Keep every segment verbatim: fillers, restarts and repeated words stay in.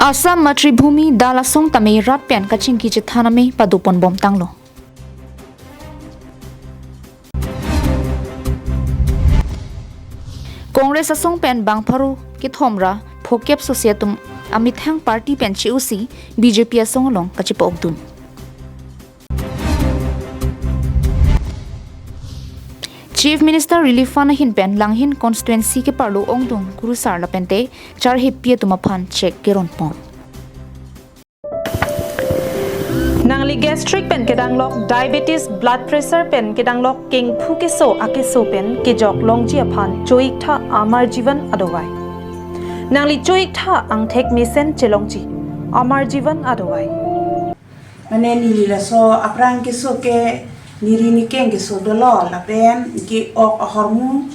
Assam Matribhumi Dal asong tame rat pen kachingki chethan amei padopon bomtanglo. Congress asong pen bang pharo kethom ra phokep sose atum amethang party pen che-osi B J P asong along kachepa-okdun. Chief Minister Relief Fund ahin pen Langhin constituency keparlo ongdung kurusar lapente charhepi atum aphan cheque keronpon. Nangli gastric pen kedanglok, diabetes, blood pressure pen kedanglok, kengphu keso akeso pen kejok longji aphan cho-iktha Amar Jeevan adovai. Nangli cho-iktha angthek mesen chelongji Amar Jeevan adovai. Mane neli laso aphrang keso ke niri nikeng keso dolo lapen ke-ok ahormu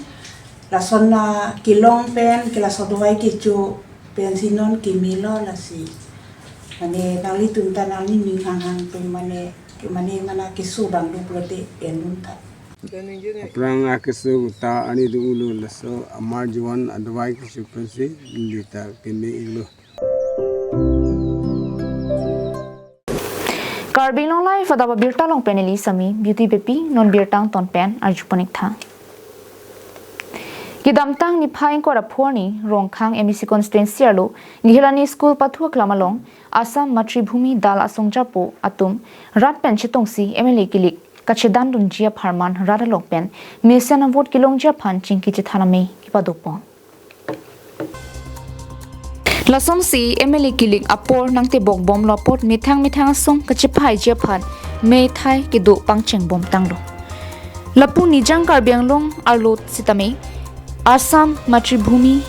lason na kelong pen ke laso dovai kecho pensi non kemelo lasi. Mane nanglitum ta nangning hanghang pen mane ke mane mana keso bang duk lote pen dun ta. Aphrang akeso ta ani do-ulo laso Amar Jeevan adovai kecho pensi neli ta keme-iklo. Karbi Anglong Live adap abirta along pen neli Sami Beauty Beypi, non birta angton pen arjupon-iktha. Kedamtang niphai ingkoi ra pho arni Rongkhang M A C constituency arlo Gilani School pathu aklam along Assam Matribhumi Dal asong japo atum rat pen chetongsi M L A kilik kachedandunji apharman rat along pen mesen avote kelongji aphan chingki chethan amei kepadopon. Lasonsi M L A kilik apor nangtebok bomlo apot methang methang asong kachepahaiji aphan methai kedo pangcheng bomtanglo. Lapu Nijang Karbi Anglong arlo sitame Assam Matribhumi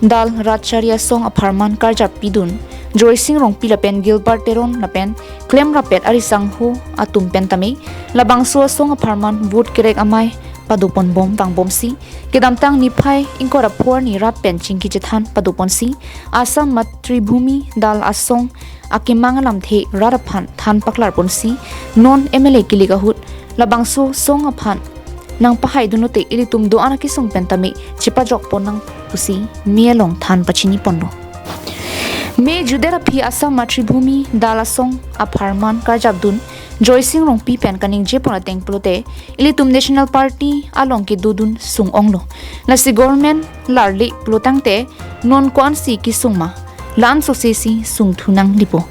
Dal rat chari asong apharman karjappidun Joysing Rongpi lapen Gilbert Teron lapen klem rapet arisangho atum pen tame labangso asong apharman vote kerek amei padopon bom vangbomsi kedamtang niphai ingkoi ra pho arni rat pen chingki chethan padoponsi Assam Matribhumi Dal asong akemang alamthe rat aphan than paklarponsi non M L A kilik ahut labangso asong aphan nangpahaidun lote ilitum do-an akesung pen tame chepajokpon nang pusi me along than pachiniponlo. Me juder aphi Assam Matribhumi Dal asong apharman karjapdun Joysing Rongpi pen kaningjepon ateng pulote ilitum National Party along kedodun sung-onglo. Lasi government larle pulotangte non ko-ansi kesung ma, la-an sosesi sungthu nanglepo.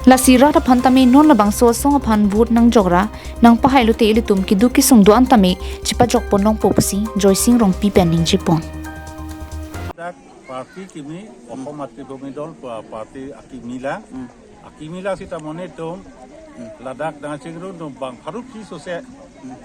Lasi rat aphan tame non labangso asong aphan vote nangjokra nangpahai lote ilitum keduk kesung do-an tame chepajokpon longpo pusi Joysing Rongpi pen ningjepon. Dak party kimi Assam Matribhumi Dal pu party akimi lang. Hmm. Akimi lang sita mane itum, hmm, ladak nangchingrum atum bang pharo phi sose. Hmm.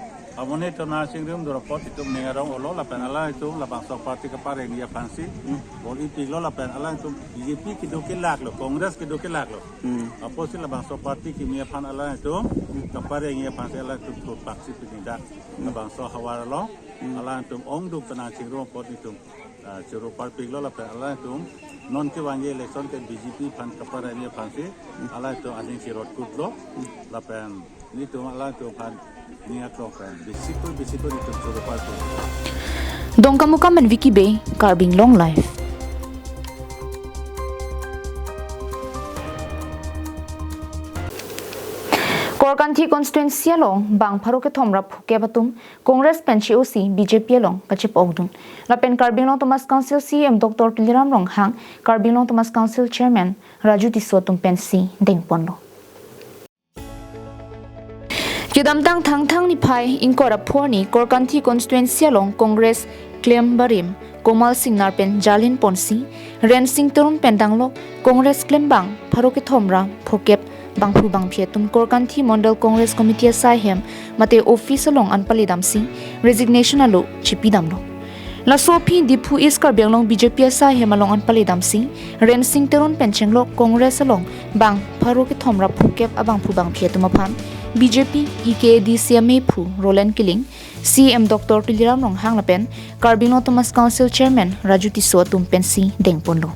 Amane itum nangchingrum atum apot itum ning arong olo lapen alanglitum labangso party kaparengji aphansi. Hmm. Bol-ipiklo lapen alanglitum B J P kedo kelaklo, Congress kedo kelaklo. Hmm. Apotsi labangso party kimi aphan alanglitum, hmm, kaparengji aphansi alanglitum thurpaksi pini dak. Hmm. Labangso havar along, hmm, alanglitum ongdung pen nangchingrum apot itum ah, choro parpiklo lapen alanglitum non kevangji election ke B J P aphan kaparengji aphansi alanglitum aning chirot kutlo lapen nelitum alanglitum aphan ning aklong pen bisikoi bisikoi nelitum choro parpik. Dongkamukam pen Vicky Bey, Karbi Anglong Live. Korkanthi constituency along bang pharo kethom ra phokep atum Congress pen che-osi B J P along kachepa-okdun. Lapen Karbi Anglong Autonomous Council C E M Doctor Tuliram Ronghang, Karbi Anglong Autonomous Council Chairman Raju Tisso atum pensi dengponlo. Kedamtang Thangthang niphai ingkoi ra pho arni Korkanthi constituency along Congress klem barim Komal Singnar pen jalin ponsi Rensing Teron pen danglok Congress klembang pharo kethom ra phokep bangphu bangphi atum Korkanthi Mondal Congress Committee asai hem mate office along an paledamsi resignation alo chipidamlo. Laso aphi Diphu East Karbi Anglong B J P asai hem along an paledamsi Rensing Teron pen chenglok Congress along bang pharo kethom ra phokep abangphu bangphi atum aphan B J P E K A D C amephu Roland Killing, C E M Doctor Tuliram Ronghang lapen Karbi Anglong Autonomous Council Chairman Raju Tisso atum pensi dengponlo.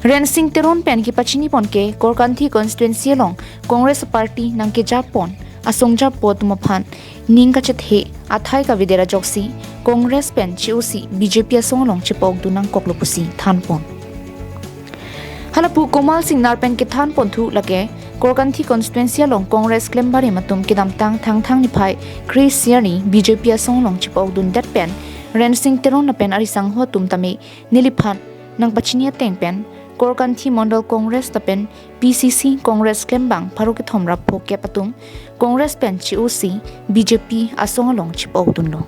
Rensing Teron pen kepachini pon ke Korkanthi constituency along Congress party nangkejapon asong japo atum aphan ning kachethe athai kavedet ajoksi Congress pen che-osi B J P asong along chepa-okdun nangkoklo pusi thanpon. Halapu Komal Singnar pen kethan ponthu lake Korkanthi constituency along Congress klembarim atum kedamtang Thangthang niphai kre-isi arni B J P asong along chipa-okdundet pen Rensing Teron lapen arisangho atum tame neliphan nangpachini ateng pen Korkanthi Mondol Congress lapen P C C Congress klembang pharo kethom ra phokep atum Congress pen chi-osi B J P asong along chipa-okdunlo.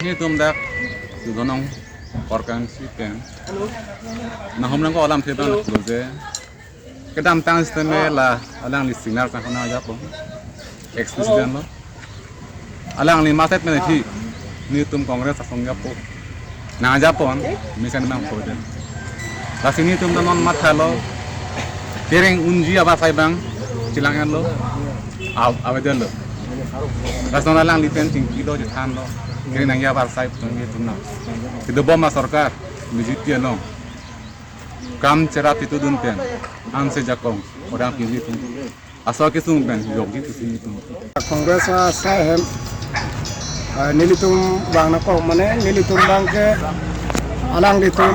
Netum dak Sudhonong Korkanthi pen nahom nangko alam thepang lo je kedamtang sitame la alangli Singnar sangkona ajapo, ex president lo. Alangli maset mene thi netum Congress asong ajapo. Nang ajapon mesen mang phoden. Lasi netum ta non mathalo. Kereng unji abang sai bang chelang-etlo. Aw, awedenlo. Lasi non alangli pen chingki do chethanlo. Kereng nangji abang sai tum ye tum na. Kedobom a sorkar B J P along kam cherap itu dun pen anse jakong orang pilih tum. Asor kesung pen jokji pusi netum. Congress asai hem, eh, nelitum bang nangkok mane nelitum bang ke alanglitum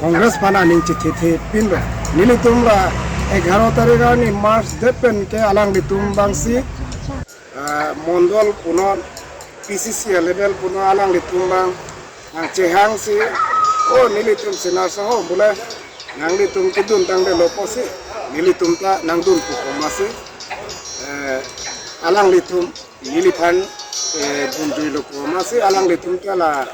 Congress aphan aning chithithi pinlo. Nelitum la egharo tarik arni March det pen ke alanglitum bangsi, eh, mondol punon P C C level punon alanglitum bang nangchehangsi, o nelitum Singnar sangho bule nanglitum kedun tangdetlo pusi nelitum ta nangdun pu ko masi, eh, alanglitum neliphan, eh, dunjuilo pu masi alanglitum ta la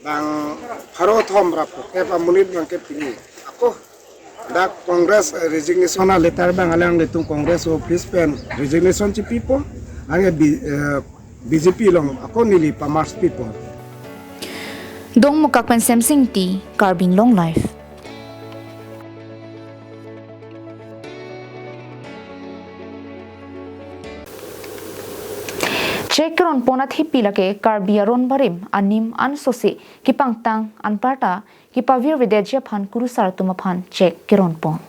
bang pharo thom ra phokep amonit bang ke pini ako dak Congress, eh, resignation a letter bang alanglitum Congress office pen resignation chipipo, anke B-, eh, B J P along ako neli pa-merge pipo. Dongmukak pen Semsing T, Karbi Anglong Live. Chek keron pon athepi lake Karbi aron barim anim ansose kepangtang anparta kepavirvedetji aphan kurusar atum aphan chek keron pon.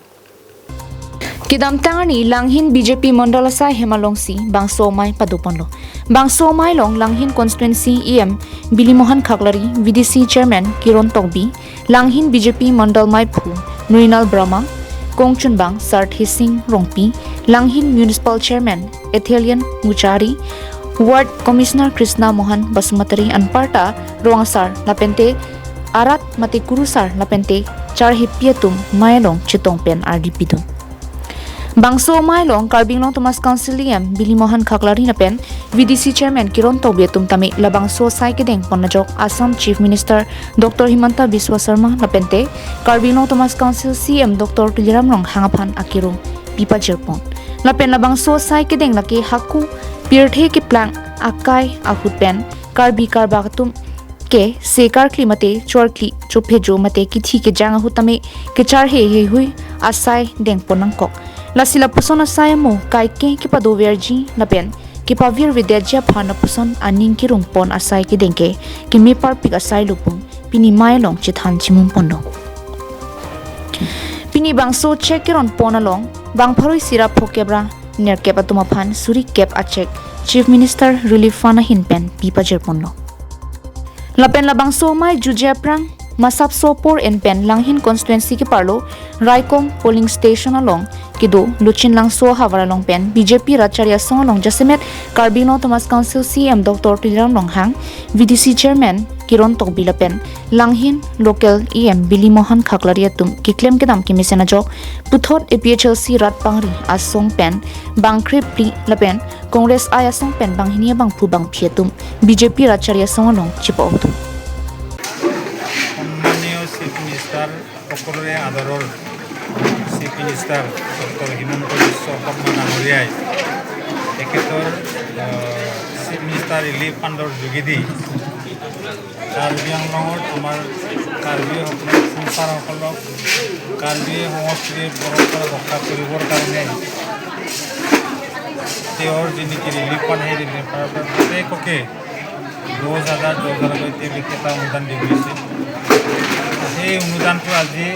Kedamtang arni Langhin B J P Mondol asai hem alongsi bangso amei padoponlo. Bangso amei along Langhin constituency E M Bilimohan Khaklari, V D C chairman Kiron Tokbi, Langhin B J P Mondol meiphu Mrinal Brahma, kongchunbang Sarthe Sing Rongpi, Langhin municipal chairman Ethelian Muchari, ward commissioner Krishna Mohan Basumatary anparta rong asar lapente arat mate kurusar lapente charhepi atum amei along chetong pen ardi pidun. Bangso amei along Karbi Anglong Autonomous Council E M Bilimohan Khaklari lapen V D C chairman Kiron Tokbi atum tame labangso asai kedeng pon ajok Assam Chief Minister Doctor Himanta Biswa Sarma lapente Karbi Anglong Autonomous Council C E M Doctor Tuliram Ronghang aphan akirung pipajirpon. Lapen labangso asai kedeng lake hako pirthe keplang akai ahut pen Karbi karbak atum ke se karkli mate chorkli chophejo mate kithi kejang ahut tame kecharhe heihui asai dengpon nangkok. Lasi lapuson asai amo kaike kepadoverji lapen kepavirvedetji aphan lapuson aning kerung pon asai kedeng ke keme parpik asai lo pu pini amei along chethan chimum ponlo. Pini bangso chek keron pon along bang pharo isi ra phokep ra nerkep atum aphan suri kep a chek Chief Minister Relief Fund ahin pen pipajirponlo. Lapen labangso amei jutje aphrang masapso apor en pen Langhin constituency keparlo Raikom polling station along kedo Luchinlangso ahavar along pen B J P rat chari asong along jasemet Karbi Anglong Autonomous Council C E M Doctor Tuliram Ronghang, V D C chairman Kiron Tokbi lapen Langhin local E M Bilimohan Khaklari atum keklem kedam kemesen ajok puthot A P H L C rat pangri asong pen bang krepli lapen Congress I asong pen banghini abangphu bangphi atum B J P rat chari asong along chipa-okdun. সন্মানীয় chief minister, সকলোৰে আদৰৰ chief minister doctor Himanta বিশ্ব শৰ্মা ডাঙৰীয়াই তেখেতৰ, আহ, chief minister relief ফাণ্ডৰ যোগেদি কাৰ্বি আংলঙত আমাৰ কাৰ্বিসকলক, সংস্থাৰসকলক কাৰ্বি সংস্কৃতিৰ পৰম্পৰা ৰক্ষা কৰিবৰ কাৰণে তেওঁৰ যি নেকি ৰিলিফ ফাণ্ড, সেই ৰিলিফ ফাণ্ডৰ পৰা প্ৰত্যেককে দহ হাজাৰ, দহ হাজাৰকৈ তেওঁলোকে এটা অনুদান দি গৈছে। সেই অনুদানটো আজি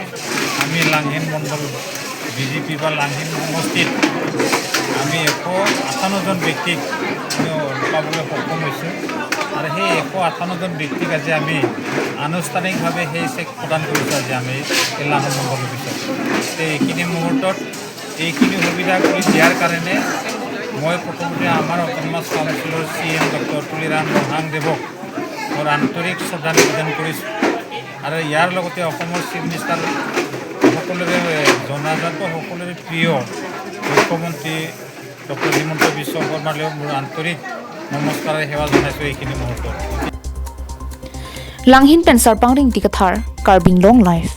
আমি লাংহিন মণ্ডল বি জে পি বা লাংহিন সমষ্টিত আমি এশ আঠাৱন্ন জন ব্যক্তিক আমি লুকাবলৈ সক্ষম হৈছোঁ। আৰু সেই এশ আঠাৱন্ন জন ব্যক্তিক আজি আমি আনুষ্ঠানিকভাৱে সেই চেক প্ৰদান কৰিছোঁ আজি আমি এই লাংহিন মণ্ডল অফিচত। তে এইখিনি মুহূৰ্তত এইখিনি সুবিধা কৰি দিয়াৰ কাৰণে মই প্ৰথমতে আমাৰ অট'নমাছ কাউন্সিলৰ চি ই এম ডক্টৰ তুলিৰাম ৰংহাং দেৱক মোৰ আন্তৰিক শ্ৰদ্ধা নিবেদন কৰিছোঁ। আৰু ইয়াৰ লগতে অসমৰ চিফ মিনিষ্টাৰ সকলোৰে, এ, জনাজাত, সকলোৰে প্ৰিয় মুখ্যমন্ত্ৰী ডক্টৰ হিমন্ত বিশ্ব শৰ্মালৈও মোৰ আন্তৰিক নমস্কাৰ সেৱা জনাইছোঁ এইখিনি মুহূৰ্তত। Langhin pen Sarpang Ringti Kathar, Karbi Anglong Live.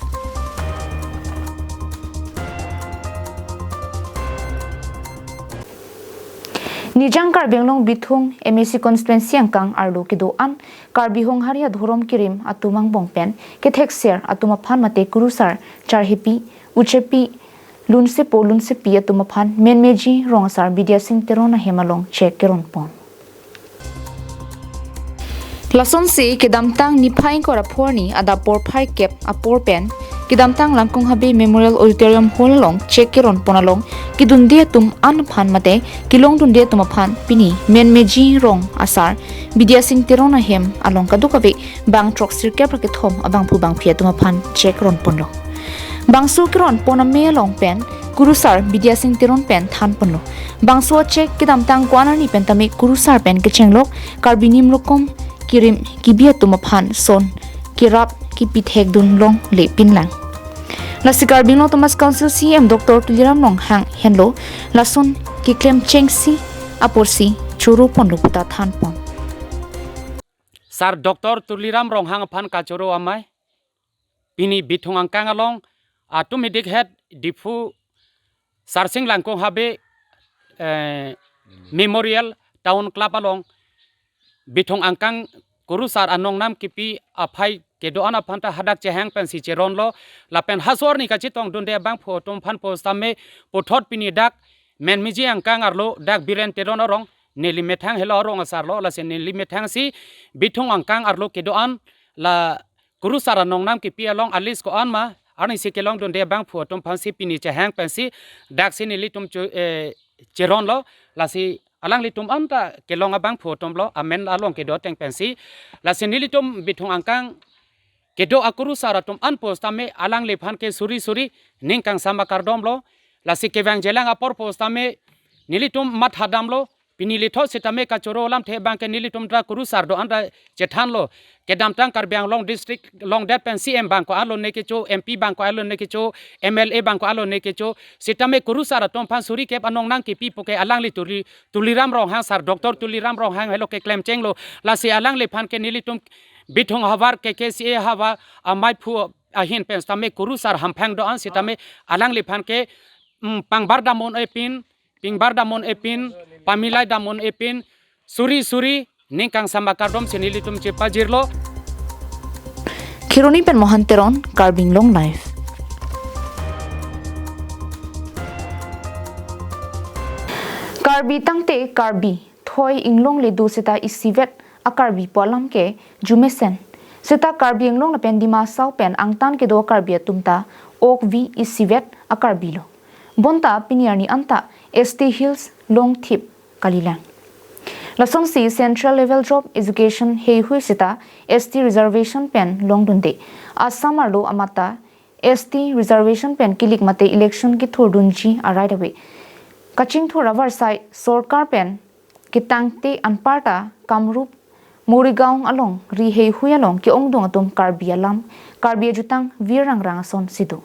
Nijang Karbi Anglong Bithung M A C constituency angkang arlo kedo-an Karbi Honghari adhorom kirim atum angbong pen kethekser atum aphan mate kurusar, charhepi, uchepi, lunsepo lunsepi atum aphan menmeji rong asar Bidya Singh Teron ahem along chek keron pon. Lasonsi kedamtang niphai ingkoi ra pho arni adap porphai kep apor pen kedamtang Langkung Habe Memorial Auditorium Hall along chek keron pon along kedunde atum an aphan mate kelongdunde atum aphan pini menmeji rong asar Bidya Singh Teron ahem along kadokave bang throksirkep ra kethom abangphu bangphi atum aphan chek ron ponlo. Bangso keron pon ame along pen kurusar Bidya Singh Teron pen than ponlo. Bangso chek kedamtang ko-an arni pen tame kurusar pen kechenglok Karbi nimrokom kirim kibi atum aphan son kerap kipithekdun longle pinlang. Lasi Karbi Anglong Autonomous Council C E M Doctor Tuliram Ronghang henlo lason keklem chengsi apotsi choro ponlo puta than pon. Sar Doctor Tuliram Ronghang aphan kachoro amei. Pini Bithung angkang along atum idik het Diphu Sarsing Langkung Habe, eh, Memorial Town Club along Bithung angkang kurusar anong nam kipi aphai kedo-an aphan ta hadak chehang pensi cheronlo, lapen ha-so arni kachetongdunde abangphu atum aphan pusitame puthot pini dak menmeji angkang arlo dak Biren Teron arong neli methang helo arong asarlo, lasi neli methangsi Bithung angkang arlo kedo-an la kurusar anong nam kipi along alis ko-an ma arnisi kelongdunde abangphu atum aphansi pini chehang pensi daksi nelitum chu, eh, cheronlo, lasi alanglitum anta kelong abangphu atumlo, amen along kedo ateng pensi, lasi nelitum Bithung angkang kedo akurusar atum an pusitame alangliphan ke suri suri ning kangsam akardomlo, lasi kevang jelang apor pusitame nelitum mathadamlo, pini lithot sitame kachoro alamthe abangke nelitum ta kurusar do-an ta chethanlo. Kedamtang Karbi Anglong District longdet pen C M bang ko-an lo ne kecho, M P bang ko-an lo ne kecho, M L A bang ko-an lo ne kecho. Sitame kurusar atum aphan suri kep anong nangkipi puke alangli Tuli, Tuliram Ronghang sar, Doctor Tuliram Ronghang helo keklem chenglo. Lasi alangliphan ke nelitum Bithung havar K K C A havar amaiphu ahin pen sitame kurusar hamphang do-an sitame alangliphan ke, mm, pangbar damnon epin, pingbar damnon epin, pamilai damnon epin, suri suri ning kangsam akardom si nelitum chepajirlo. Kheroni pen Mohan Teron, Karbi Anglong Live. Karbi tangte Karbi, thoi inglong le do seta isivet a-Karbi pu alam ke jumesen. Seta Karbi Anglong lapen Dima Hasao pen angtan kedo Karbi atum ta okvi isivet a-Karbi lo. Bonta pini arni anta S T Hills longthip kalilang. Lasonsi Central Level Job Education heihui seta S T reservation pen longdunde. Assam arlo amat ta S T reservation pen kilik mate election kithurdunji arai dave. Kachingthur avarsai sorkar pen ketangte anparta Kamrup Morigaon alongri heihui along ke-ongdung atum Karbi alam, Karbi ajutang vir rangrang ason si do.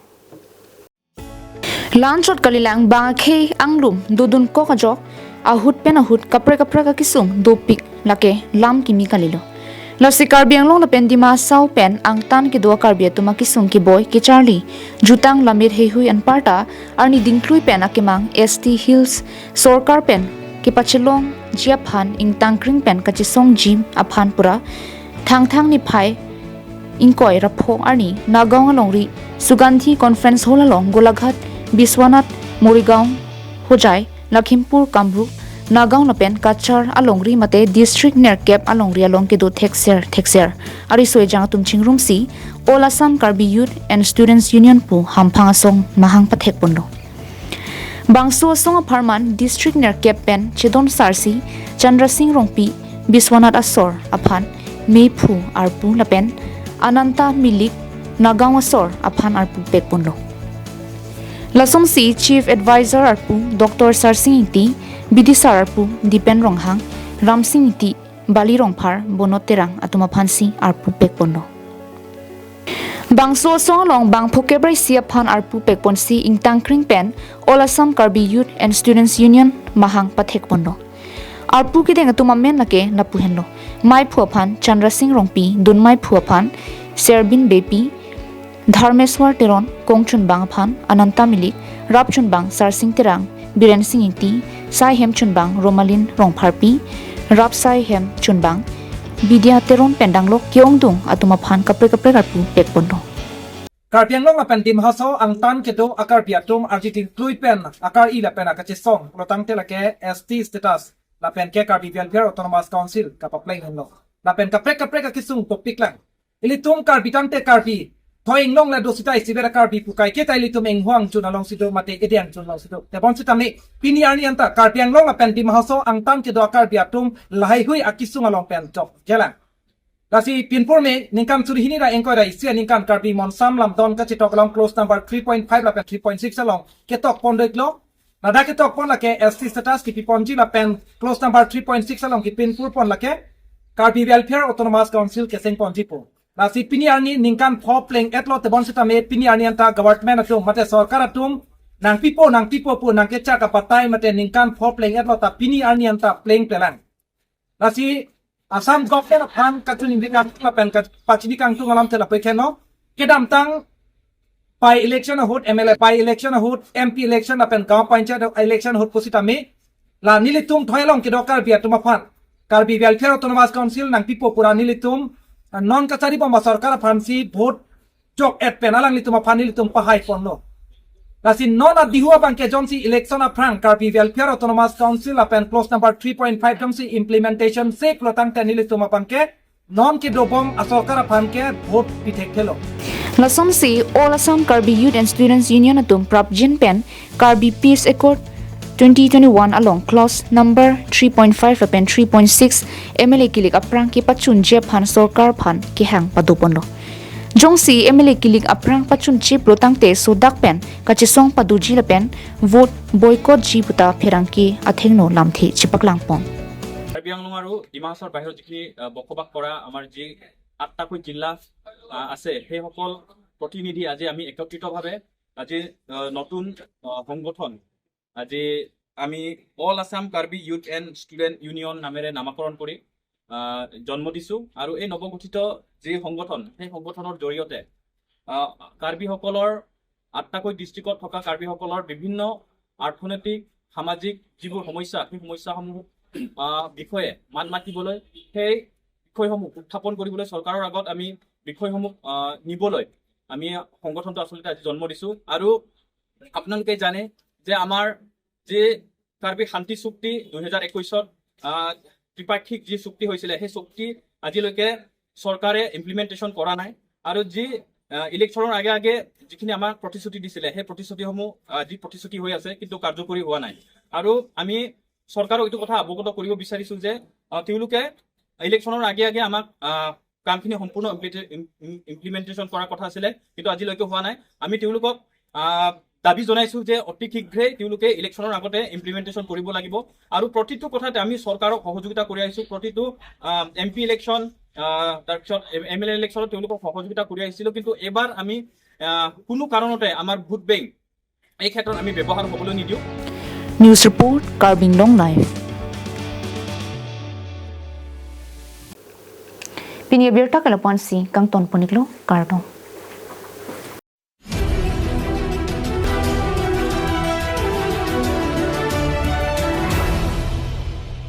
La-anchot kalilang bang akhei anglum dodun kok ajok, ahut pen ahut kaprek kaprek akesung dopik lake lam kimi kalilo. Lasi Karbi Anglong lapen Dima Hasao pen angtan kedo Karbi atum akesung keboi kecharli jutang lamit heihui anparta arni dingklui pen akemang S T Hills sorkar pen kepachelongji aphan ingtangkring pen kachesongji aphan pura Thangthang niphai ingkoi ra pho arni Nagaon alongri Sugandhi Conference Hall along Golaghat, Biswanath, Morigaon, Hojai, Lakhimpur, Kamrup, Nagaon lapen Cachar alongri mate district nerkep alongri along kedo thekser thekser ariso ejang atum chingrumsi All Assam Karbi Youth and Students Union pu hamphang asong mahang pathek ponlo. Bangso asong apharman district nerkep pen chedon sarsi Chandra Singh Rongpi, Biswanath asor aphan mephu arpu lapen Ananta Milik, Nagaon asor aphan arpu pek ponlo. Lasonsi Chief Advisor arpu Doctor Sarsing Ingti, B D sar arpu Dipen Ronghang, Ramsing Ingti, Bali Rongphar, Bonot Terang atum aphansi arpu pekponlo. Bangso asong along bang phokep ra isi aphan arpu pekponsi ingtangkring pen All Assam Karbi Youth and Students Union mahang pathekponlo. Arpu kedeng atum amen lake lapu henlo. Maiphu aphan Chandra Singh Rongpi, dunmaiphu aphan Serbin Beypi, Dharmeswar Teron, kongchunbang aphan Ananta Milik, rapchunbang Sarsing Terang, Biren Singh Ingti, saihem chunbang Romalin Rongpharpi, rap saihem chunbang Bidya Teron pen danglok ke-ongdung atum aphan kaprek kaprek arpu pekponlo. Karbi Anglong lapen Dima Hasao angtan kedo a-Karbi atum arjiding klui pen akar-i lapen akachesong pulotangte lake S T status lapen ke Karbi Welfare Autonomous Council kapapleng henlo. Lapen kaprek kaprek akesung topik lang. Ilitum Karbi tangte Karbi. Thoi inglong le do sita isivet a-Karbi pu kaike ta ilitum inghong chun alongsi do mate ede angchun alongsi do. Tebon sitame pini arni anta Karbi Anglong lapen Dima Hasao angtan kedo a-Karbi atum lahaihui akesung along pen chokjelang. Lasi pinpur me ningkan suri hini ra ingkoi ra isi aningkan Karbi Monsam Lamdon kachetok along clause number three point five lapen three point six along ketokpon deklo. Ladak ketokpon lake S T status kipiponji lapen clause number three point six along kipinpurpon lake Karbi Welfare Autonomous Council kesengponji pu. Lasi pini arni ningkan pho pleng-etlo, tebon sitame pini arni anta government atum mate sorkar atum nangpipo nangpipo pu nangkechak abatai mate ningkan pho pleng-etlo ta pini arni anta plengplelang. Lasi Assam government aphan kachiningri kangtung lapen kachini kangtung alamthe lapu-ik henlo. Kedamtang by election ahut, M L A by election ahut, M P election lapen gaon panchayat election ahut pusitame la nelitum thoi along kedo Karbi atum aphan Karbi Welfare Autonomous Council nangpipo pu ra nelitum, ah, non kachari bom asorkar aphansi vote chok-et pen alanglitum aphan nelitum pahaiponlo. Lasi non adihu abangke jongsi election aphrang Karbi Welfare Autonomous Council lapen clause number three point five jongsi implementation se pulotangte nelitum abangke non kedobom asorkar aphan ke vote pithekthelo. Lasonsi All Assam Karbi Youth and Students Union atum prapjin pen Karbi Peace Accord twenty twenty-one along clause number three point five lapen three point six M L A kilik aphrang kepachunji aphan sorkar aphan kehang padoponlo. Jongsi M L A kilik aphrang pachunji pulotangte sodak pen kachesong padoji lapen vote boycott ji puta pherangke athengno lamthe chipaklangpon. Karbi আংলং আৰু ডিমা হাছাওৰ বাহিৰত যিখিনি, আহ, বসবাস কৰা আমাৰ যি আঠটাকৈ জিলা, আহ, আছে, সেইসকল প্ৰতিনিধি আজি আমি একত্ৰিতভাৱে আজি, আহ, নতুন, আহ, সংগঠন, আজি আমি all Assam Karbi youth and student union নামেৰে নামাকৰণ কৰি, আহ, জন্ম দিছো। আৰু এই নৱগঠিত যি সংগঠন, সেই সংগঠনৰ জৰিয়তে, আহ, কাৰ্বিসকলৰ আঠটাকৈ ডিষ্ট্ৰিক্টত থকা কাৰ্বিসকলৰ বিভিন্ন অৰ্থনৈতিক, সামাজিক যিবোৰ সমস্যা, সেই সমস্যাসমূহ, আহ, বিষয়ে মাত মাতিবলৈ, সেই বিষয়সমূহ উত্থাপন কৰিবলৈ চৰকাৰৰ আগত আমি বিষয়সমূহ, আহ, নিবলৈ আমি সংগঠনটো আচলতে আজি জন্ম দিছো। আৰু আপোনালোকে জানে যে আমাৰ যে কাৰ্বি শান্তি চুক্তি দুহেজাৰ একৈশত, আহ, ত্ৰিপাক্ষিক যি চুক্তি হৈছিলে, সেই চুক্তি আজিলৈকে চৰকাৰে ইমপ্লিমেণ্টেশ্যন কৰা নাই। আৰু যি, আহ, ইলেকশ্যনৰ আগে আগে যিখিনি আমাক প্ৰতিশ্ৰুতি দিছিলে, সেই প্ৰতিশ্ৰুতিসমূহ, আহ, যি প্ৰতিশ্ৰুতি হৈ আছে, কিন্তু কাৰ্যকৰী হোৱা নাই। আৰু আমি চৰকাৰক এইটো কথা অৱগত কৰিব বিচাৰিছো যে, আহ, তেওঁলোকে ইলেকশ্যনৰ আগে আগে আমাক, আহ, কামখিনি সম্পূৰ্ণ ইমপ্লিটে-, ইম-, ইম-, ইমপ্লিমেণ্টেশ্যন কৰাৰ কথা আছিলে, কিন্তু আজিলৈকে হোৱা নাই। আমি তেওঁলোকক, আহ, দাবী জনাইছো যে অতি শীঘ্ৰেই তেওঁলোকে ইলেকশ্যনৰ আগতে ইমপ্লিমেণ্টেশ্যন কৰিব লাগিব। আৰু প্ৰতিটো কথাতে আমি চৰকাৰক সহযোগিতা কৰি আহিছো। প্ৰতিটো, আহ, এম পি ইলেকশ্যন, আহ, তাৰপিছত এম-, এম এল এ ইলেকশ্যনত তেওঁলোকক সহযোগিতা কৰি আহিছিলো, কিন্তু এইবাৰ আমি, আহ, কোনো কাৰণতে আমাৰ ভোট বেংক এই ক্ষেত্ৰত আমি ব্যৱহাৰ হ'বলৈ নিদিওঁ। News report, Karbi Anglong Live. Pini abirta ke lapu-ansi kangton pon-iklo, kardom.